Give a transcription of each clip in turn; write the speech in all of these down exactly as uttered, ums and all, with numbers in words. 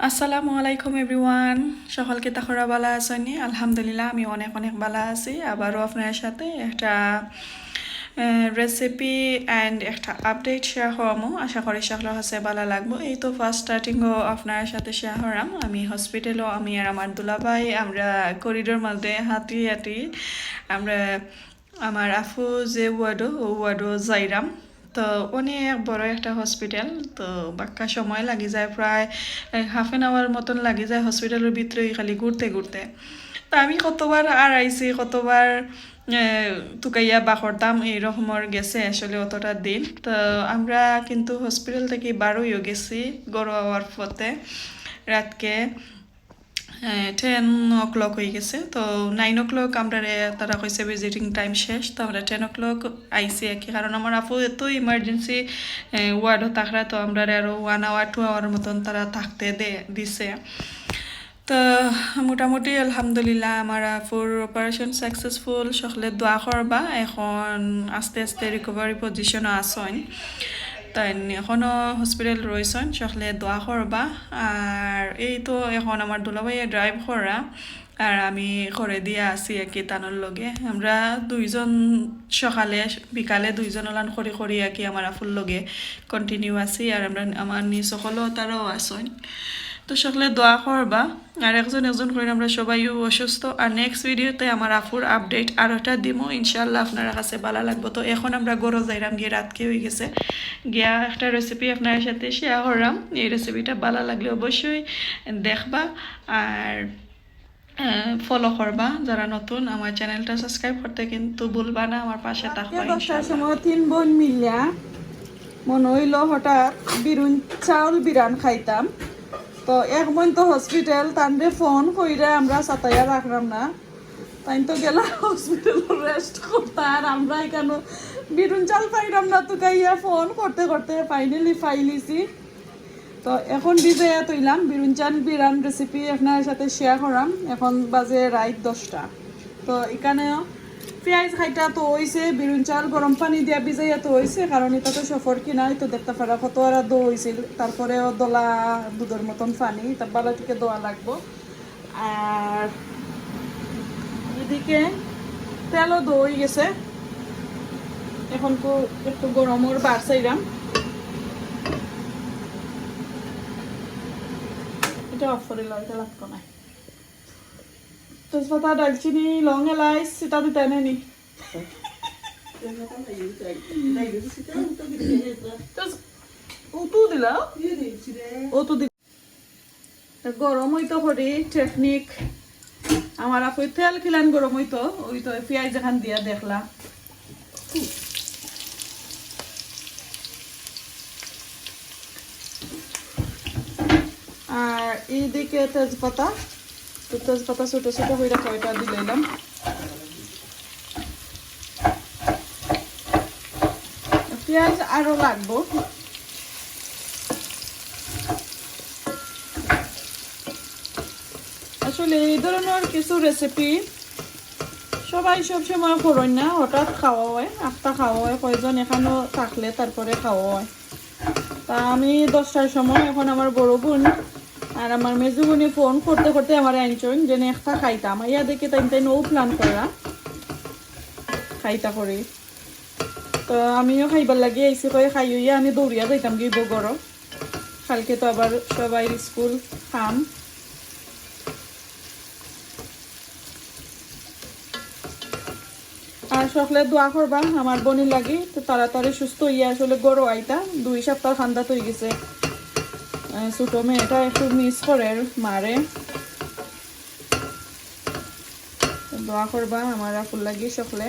আসসালামু আলাইকুম এভরিওয়ান। সকল কিতা খবর, বালা আছইন নি? আলহামদুলিল্লাহ, আমি অনেক অনেক বালা আছি। আবারও আপনার সাথে একটা রেসিপি অ্যান্ড একটা আপডেট শেয়ার করমু। আশা করি সকলর কাছে বালা লাগবো। এই তো ফার্স্ট স্টার্টিংও আপনার সাথে শেয়ার করাম। আমি হসপিটালও, আমি আর আমার দুলাভাই, আমরা করিডোর মধ্যে হাঁটি হাঁটি আমরা আমার আফু যে ওয়ার্ডও, ও ওয়ার্ডও যাইরাম। তো অনেক বড় একটা হসপিটাল, তো বাক্কা সময় লাগি যায়, প্রায় হাফ অ্যান আওয়ার মতন লাগি যায় হসপিটালর ভিতরে খালি ঘুরতে ঘুরতে। তো আমি কতবার আর আইছি, কতবার এ, তুকাইয়া বা করতাম, এই রকমর গেছে আসলে অতটা দিন। তো আমরা কিন্তু হসপিটাল থাকি বারইও গেছি ঘরো আওয়ার পথে রাতকে টেন ও ক্লক অই গেছে। তো নাইন ও ক্লক আমরারে তারা কইছে ভিজিটিং টাইম শেষ, তো আমরা টেন ও ক্লক আইছি আর কি। কারণ আমার আফু এত ইমার্জেন্সি ওয়ার্ডও থাকরা, তো আমরারে আরও ওয়ান আওয়ার টু আওয়ার মতন তারা থাকতে দে দিছে। তো মোটামুটি আলহামদুলিল্লাহ আমার আফুর অপারেশন সাকসেসফুল। সকলে দোয়া করবা, এখন আস্তে আস্তে রিকভারি পজিশনও আছইন, তাই এখনও হসপিটাল রইছইন, সকলে দোয়া করবা। আর এই তো এখন আমার দুলাভাইয়ে ড্রাইভ করা, আর আমি করে দিয়া আছি আর কি তানর লগে। আমরা দুইজন সকালে বিকালে দুইজন ওলান করি করি আর কি আমার আফুর লগে কন্টিনিউ আছি। আর আমরা, আমার নিজ সকলও তারাও আছইন। তো সকলে দোয়া করবা। আর একজন একজন করে আমরা সবাইও অসুস্থ। আর নেক্সট ভিডিওতে আমার আফুর আপডেট আরোটা দিমু, ইনশাআল্লাহ আপনারা কাছে বালা লাগবো। তো এখন আমরা ঘরো যাইরাম গিয়া, রাতকে অই গেছে, গিয়া একটা রেসিপি আপনার সাথে শেয়ার করলাম। এই রেসিপিটা বালা লাগলে অবশ্যই দেখবা আর ফলো করবা। যারা নতুন, আমার চ্যানেলটা সাবস্ক্রাইব করতে কিন্তু ভুলবা না, আমার পাশে থাকবা দশটার ইনশাআল্লাহ। সময় তিন বোন মিলিয়া মনে হইলো হঠাৎ বিরুন চাউল বিরান খাইতাম। তো এক বোন তো হসপিটাল, তানরে ফোন কইরা আমরা সাতাইয়া রাখলাম না, তাই তো গেলা হসপিটাল রেস্ট করতা, আর আমরা এখানো বিরুন চাল পাইলাম না, তো গাইয়া ফোন করতে করতে ফাইনালি পাইলিছি। তো এখন ভিজাইয়া থইলাম বিরুন চাল বিরান রেসিপি আপনার সাথে শেয়ার করাম। এখন বাজে রাইত দশটা। তো এখানে পিয়াজ খাইটা তো হইছে, বিরুন চাল গরম পানি দিয়া ভিজাইয়া তো হইছে, কারণ এটা তো সফর কিনা, তো দেখতে পারা কত আর দো হইছিল, তারপরেও দলা দুধের মতন পানি, এটা বালা থেকে দোয়া লাগবো। আর এদিকে তেলও দই গেছে, এখন কো-, একটু গরমর বার চাইলাম। এটা অফ করে লও, এটা লাগতো না। তেজপাতা, দারচিনি, লং, এলাইচ, এটা দিতে নেনি। তেজ-, উতু দিলা? উতু দিলা? তো গরম হইতো করি টেকনিক। আমার আপু তেল কিলান গরম হইতো, ওই তো পিয়াজ এখান দিয়া দেখলা। আর এইদিকে তেজপাতা, তো তেজপাতা ছোট ছোট কইরা কয়টা দিলাইলাম। পিয়াজ আরো লাগবো। আসলে এই ধরনের কিছু রেসিপি সবাই সব সময় করইন না, হঠাৎ খাওয়া হয়, আখতা খাওয়া হয়, কয়জন এখানো থাকলে তারপরে খাওয়া হয়। তা আমি দশটার সময় এখন আমার বড় বোন আর আমার মেজু বোনে ফোন করতে করতে আমার আনছইন যে একটা খাইতাম, ইয়া দেখে তাই তাই নৌ প্ল্যান করা খাইতা করে। তো আমিও খাইবার লাগি আইছি, কই খাই হইয়া আমি দৌড়িয়া যাইতাম গিয়ে ঘরো। কালকে তো আবার সবাই স্কুল কাম। আর সকলে দোয়া করবা আমার বোনের লাগি, তো তাড়াতাড়ি সুস্থ হইয়া আসলে ঘরো আইতা। দুই সপ্তাহ খান্দাত হয়ে গেছে। আহ, ছোট মেয়েটা একটু মিস করে মারে। তো দোয়া করবা আমার আফুর লাগি সকলে।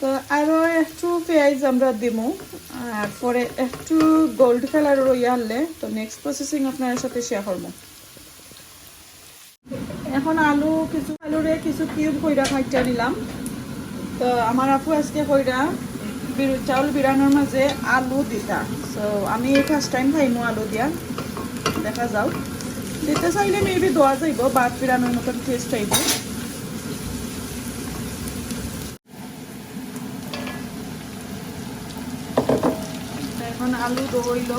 তো আরো একটু পিয়াজ আমরা দিমু, আর পরে একটু গোল্ড কালার রইয়া আনলে তো নেক্সট প্রসেসিং আপনার সাথে শেয়ার করবো। এখন আলু কিছু, আলুরে কিছু কিউব কইরা কাটিয়া নিলাম। তো আমার আপু আজকে কইরা বিরু-, চাউল বিরানোর মাঝে আলু দিতা। So আমি এই ফার্স্ট টাইম খাইমু আলু দিয়া। দেখা যাও, দিতে চাইলে মেবি দেওয়া যাইব, ভাত বিরানোর মতন টেস্ট আইব। এখন আলু দেওয়া হইল।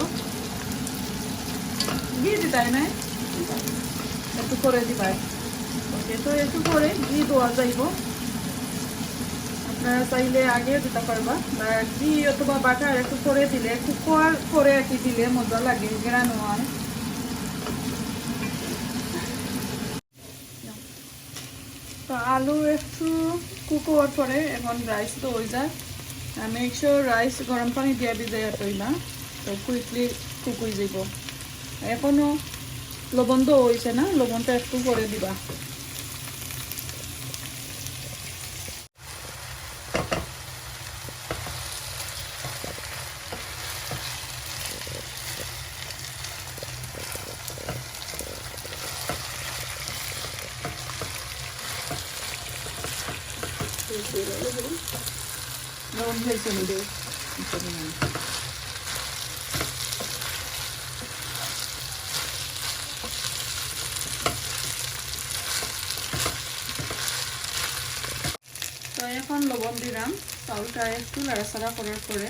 ঘি দিতাই না? একটু করে দিবাই। ওকে, তো একটু করে ঘি দেওয়া যাইব। আপনারা চাইলে আগে দিতে পারবা, বা ঘি অথবা বাটার একটু করে দিলে, একটু করার পরে আর কি দিলে মজা লাগে, ঘেরানো হয়। তো আলু একটু কুক হওয়ার পরে এখন রাইস তো হয়ে যায়। মেক শিওর রাইস গরম পানি দিয়ে ভিজাইয়া থইবা, তো কুইকলি কুক হয়ে যাইব। এখনো লবণ তো হয়েছে না, লবণটা একটু পরে দিবা। তো এখন লবণ দিলাম, চাউলটা একটু লাড়াচাড়া করার পরে।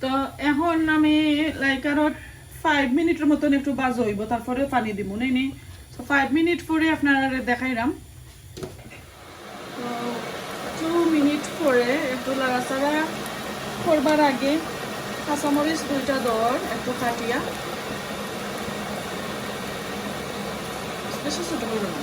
তো এখন আমি লাইক আরো ফাইভ মিনিটের মতন একটু বাজ হইব, তারপরে পানি দিব, নেই নেই। তো ফাইভ মিনিট পরে আপনারা দেখাইলাম। তো টু মিনিট পরে একটু লাড়াচাড়া করবার আগে কাঁচামরিচ দুইটা দর একটু কাটিয়া, বেশি ছোট করো না।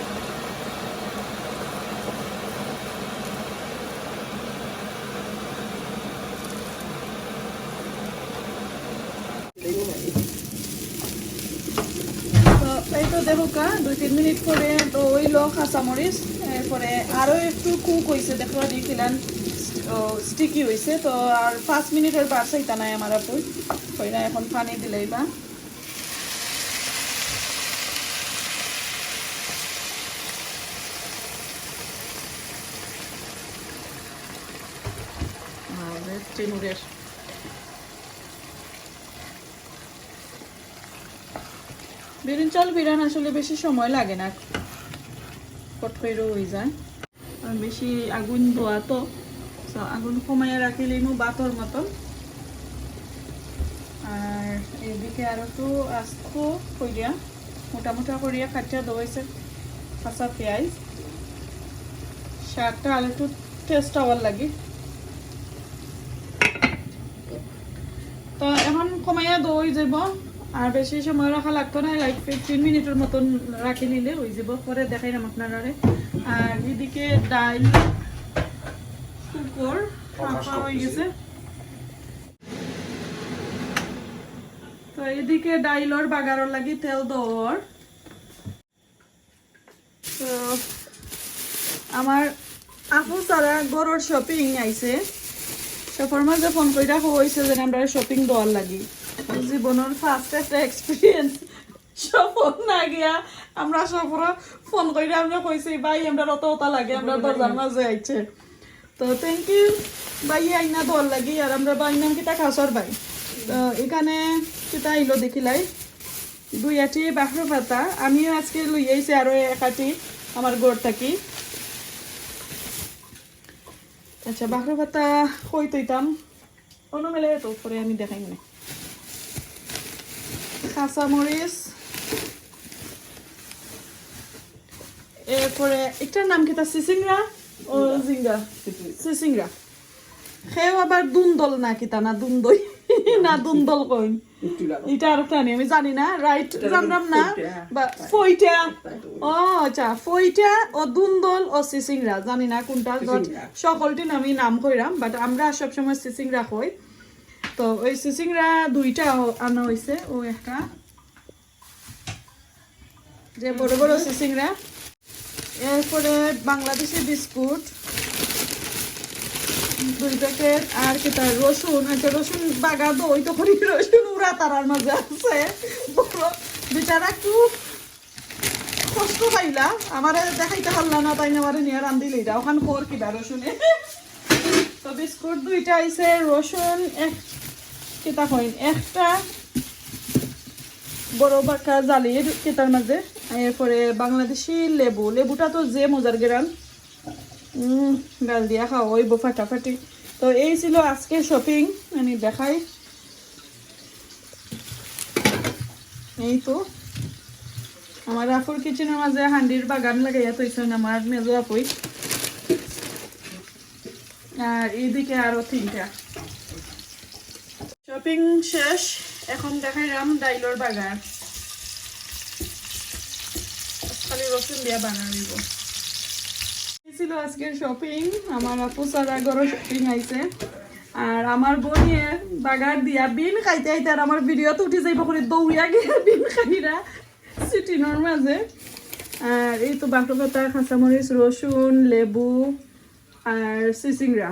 তো এই তো দেখো কা, দুই তিন মিনিট পরে তো হইলো কাঁচামরিচ, এরপরে আরো একটু কুক হইছে, দেখো দেখলাম স্টিকি হইছে। তো আর পাঁচ মিনিটের বার চাইতা নাই আমার আপু, হয় না, এখন পানি দিলেই বা। বিরিন চাল বিরান আসলে বেশি সময় লাগে না, ফট কইরা হয়ে যায়। আর বেশি আগুন দেওয়া তো, so আগুন কমাইয়া রাখিলিমু ভাতর মতন। আর এদিকে আরো একটু আস্ত করিয়া মোটা মোটা করিয়া কাটিয়া দেওয়া হইছে কাঁচা পেঁয়াজ, শাকটা আর একটু টেস্ট হওয়ার লাগি। তো এখন কমাইয়া দেওয়া হয়ে যাব, আর বেশি সময় রাখা লাগতো না, লাইক ফিফটিন মিনিটের মতন রাখি নিলে হয়ে যাব, পরে দেখাইলাম আপনারারে। আর এদিকে ডাইল কুকর রাখা হয়ে গেছে। তো এদিকে ডাইলর বাগারর লাগি তেল দর। তো আমার আপু সারা ঘরর শপিং আইছে। শপর মাঝে ফোন কইরা কইছে যে আমরা শপিং দেওয়ার লাগি। জীবনর ফার্স্ট একটা এক্সপিরিয়েন্স। শপর না গিয়া আমরা শপর ফোন কইরা আমরা কইছি, "ভাই, আমরা অত অতা লাগে, আমরা দরজার মাঝে আইছে।" তো থ্যাংক ইউ ভাই, আইনা দেওয়ার লাগি। আর আমরা ভাই নাম কিতা খাসর ভাই। তো এখানে কিতা আইলো দেখিলাই, দুই আটি বাখরো পাতা। আমিও আজকে লই আইছি আরো এক আটি আমার ঘর থাকি। আচ্ছা, বাখরো পাতা কই থইতাম, অন্য মেলে তো পরে আমি দেখাই মানে। কাঁচামরিচ, এরপরে একটার নাম কিতা? সিসিংরা ও জিঙ্গা? সিসিংরা। সেও আবার দুন্দল না কিতা, না দুন্দই, না দুন্দল কইন। এটা আর প্রাণী আমি জানি না, রাইট জানলাম না। বা ফইটা। ও আচ্ছা, ফইটা ও দুন্দল ও সিসিংরা, জানি না কোনটা, but সকলটি আমি নাম কইরাম, but আমরা সবসময় সিসিংরা কই। তো ওই সিসিংরা দুইটা আনা হইছে, ও একটা যে বড় বড় সিসিংরা। এরপরে বাংলাদেশি বিস্কুট, দুই প্যাকেট। আর কিতা রসুন, আচ্ছা, রসুন বাগা দো, ওই তো করি রসুন উড়া তারার মাঝে আছে। বড় বেচারা খুব কষ্ট পাইলা, আমারে দেখাইতে পারলা না, তাই না? আমারে নিয়ে রান্ধিলে এটা ওখান কর কিবা রসুনে। তো বিস্কুট দুইটা আইছে, রসুন এক, কিতা কইন, একটা বড় বাক্কা জালির কিতার মাঝে। এরপরে বাংলাদেশি লেবু, লেবুটা তো যে মজার গেরান, উম, গাল দিয়া খাওয়া অইবো ফাটাফাটি। তো এই ছিল আজকে শপিং, আমি দেখাই। এই তো আমার আফুর কিচেনের মাঝে হান্ডির বাগান লাগাইয়া থইছইন আমার মেজো আফুই। আর এইদিকে আরো তিনটা। শপিং শেষ, এখন দেখাইলাম ডাইলর বাগার। খালি রসুন দিয়া বাগার অইবো। এই ছিল আজকের শপিং। আমার আফু সারা ঘরো শপিং আইছে। আর আমার বইনে বাগার দিয়া বিন খাইতে খাইতে আর আমার ভিডিওত উঠি যাইবো করি দৌড়িয়া গিয়া বিন খাইরা সিটিনোর মাঝে। আর এই তো বাকরপাতা, কাঁচামরিচ, রসুন, লেবু আর সিসিংরা।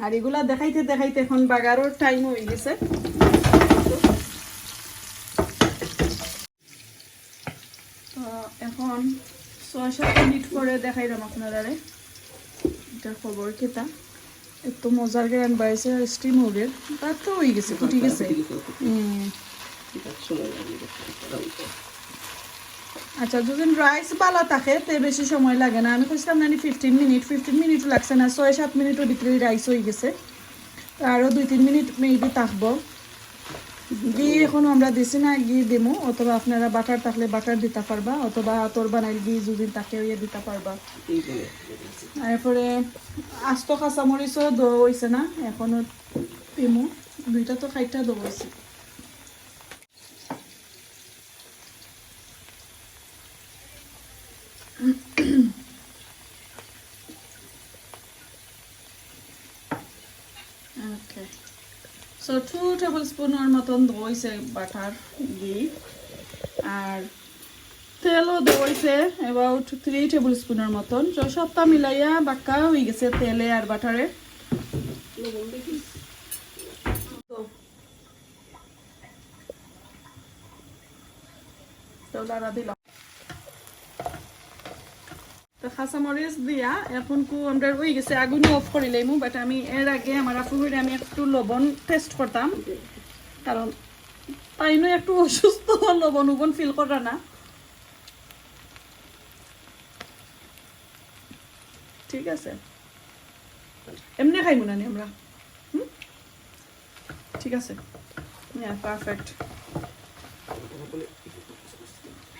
আর এগুলা দেখাইতে দেখাইতে এখন বাগারর টাইম অই গেছে। তো এখন ছয় সাত মিনিট পরে দেখাইলাম আপনারারে। এটা খবর কিতা? এত মজার গেরান বাইছে, স্টিম হবে। ভাত তো অই গেছে, ফুটি গেছে। হুম। আচ্ছা, যদি রাইস বালা থাকে, তে বেশি সময় লাগে না। আমি কইছিলাম নানি ফিফটিন মিনিট, ফিফটিন মিনিট লাগছে না, ছয় সাত মিনিটর ভিতরে রাইস অই গেছে। তো আরো দুই তিন মিনিট মেবি থাকবো। ঘি এখনো আমরা দিছি না, ঘি দিমু, অথবা আপনারা বাটার থাকলে বাটার দিতা পারবা, অথবা আতর বানাইল ঘি যদি থাকে অইয়া দিতা পারবা। এরপরে আস্ত কাঁচামরিচও দেওয়া অইছে না, এখনো দিমু, দুইটা তো খাইটা দেওয়া অইছে। ওকে, সো টু টেবিল স্পুনর মতন দেওয়া অইছে বাটার, ঘি, আর তেলও দেওয়া অইছে অ্যাবাউট থ্রি টেবিল স্পুনর মতন। তো সবটা মিলাইয়া বাক্কা অই গেছে তেলে আর বাটারে। তো তো লাড়া দিলাম। তো কাঁচামরিচ দিয়া এখন কু আমরা অই গেছে, আগুন অফ করি লইমু। বাট আমি এর আগে আমার আফু কইরা আমি একটু লবণ টেস্ট করতাম, কারণ তাইনও একটু অসুস্থ, লবণ উবন ফিল করা না। ঠিক আছে, এমনি খাইমু না নি আমরা। হুম, ঠিক আছে, ইয়া, পারফেক্ট।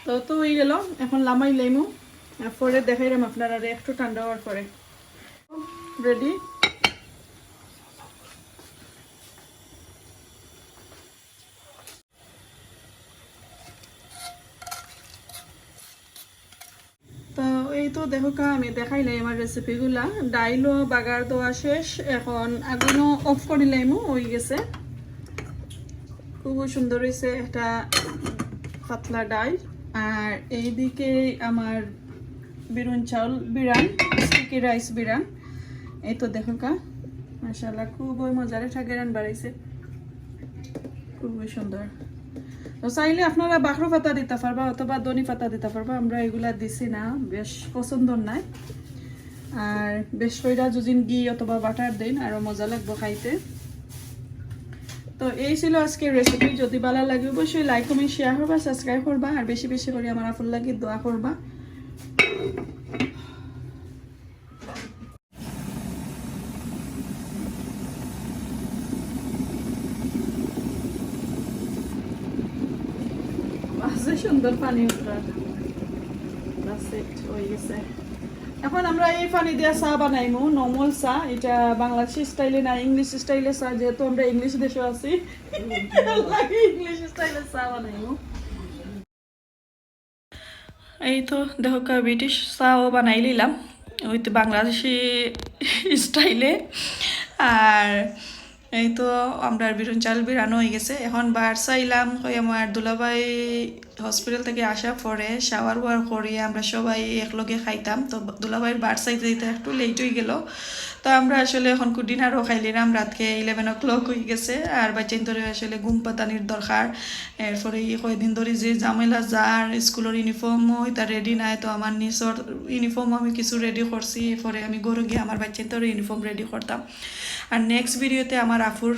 তো, তো অই গেল, এখন লামাই লইমু, আর পরে দেখাইলাম আপনারারে একটু ঠান্ডা অওয়ার পরে। রেডি। তো এই তো দেখো কা, আমি দেখাইলাই আমার রেসিপিগুলা। ডাইলও বাগার দেওয়া শেষ, এখন আগুনও অফ করি লাইমু, অই গেছে। খুব সুন্দর অইছে একটা পাতলা ডাইল। আর এইদিকে আমার বিরুন চাউল বিরান, স্টিকি রাইস বিরান। এই তো দেখো কা, মাশাআল্লাহ, খুবই মজার একটা গেরান বাড়াইছে, খুবই সুন্দর। তো চাইলে আপনারা বাখরো পাতা দিতা পারবা অথবা ধনি পাতা দিতা পারবা, আমরা এগুলা দিছি না, বেশ পছন্দ নাই। আর বেশ কইরা যুদিন ঘি অথবা বাটার দেইন, আরো মজা লাগবো খাইতে। তো এই ছিল আজকের রেসিপি। যদি ভালা লাগে অবশ্যই লাইক, কমেন্ট, শেয়ার করবা, সাবস্ক্রাইব করবা, আর বেশি বেশি করি আমার আফুর লাগি দোয়া করবা। মাঝে সুন্দর পানি উঠরা। That's it, অই গেছে। এখন আমরা এই পানি দিয়া চা বানাইমু, নরমাল চা। এটা বাংলাদেশি স্টাইলে না, ইংলিশ স্টাইলে চা, যেহেতু আমরা ইংলিশ দেশো আছি, লাগে ইংলিশ স্টাইলে চা বানাইমু। এই তো দেখো কা, ব্রিটিশ চাও বানাই নিলাম, ওই তো বাংলাদেশি স্টাইলে। আর এই তো আমরার বিরুন চাল বিরানো অই গেছে। এখন বার চাইলাম, কই আমার দুলাভাই হসপিটাল থাকি আসার পরে শাওয়ার ওয়ার করি আমরা সবাই একলগে খাইতাম। তো দুলাভাইর বার্থ চাইতে চাইতে একটু লেট অইগেলো। তো আমরা আসলে অখন কু ডিনারও খাইলিরাম, রাতকে ইলেভেন ও ক্লক অইগেছে। আর বাচ্চাইন্তরে আসলে ঘুম পাতানির দরকার। এরপরে ই কয়দিন ধরি যে ঝামেলা, যার স্কুলর ইউনিফর্মও ইতা রেডি নাই, তো আমার নিসর ইউনিফর্ম আমি কিছু রেডি করছি, এরপরে আমি ঘরো গিয়া আমার বাচ্চাইন্তরও ইউনিফর্ম রেডি করতাম। আর নেক্সট ভিডিওতে আমার আফুর